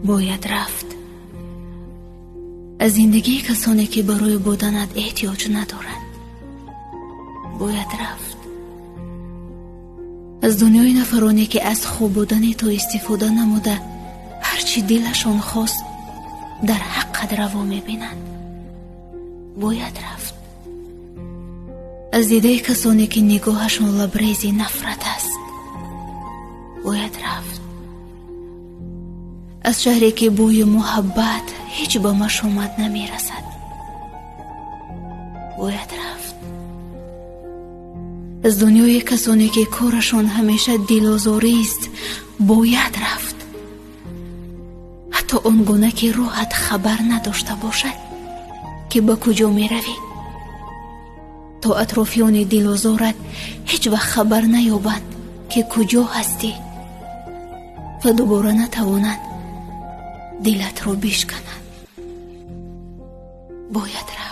Бояд рафт аз зиндагии касоне, ки барои буданат эҳтиёҷ надоранд. Бояд рафт аз дунёи нафароне, ки аз хуб будани ту истифода намуда, ҳар чӣ дилашон хост, дар ҳаққат раво мебинанд. Бояд рафт аз дидаи касоне, ки нигоҳашон лабрези нафрат аст. Бояд рафт аз шаҳре, ки бӯи муҳаббат ҳеҷ ба машомат намерасад. Бояд рафт аз дунёи касоне, ки корашон ҳамеша дилозорист. Бояд рафт ҳатто он гуна, ки рӯҳат хабар надошта бошад, ки ба куҷо меравӣ, то атрофиёни дилозорат ҳеҷ вақт хабар наёбанд, ки куҷо ҳастӣ, ва дубора натавонанд дилатро бишкананд. Бояд рафт.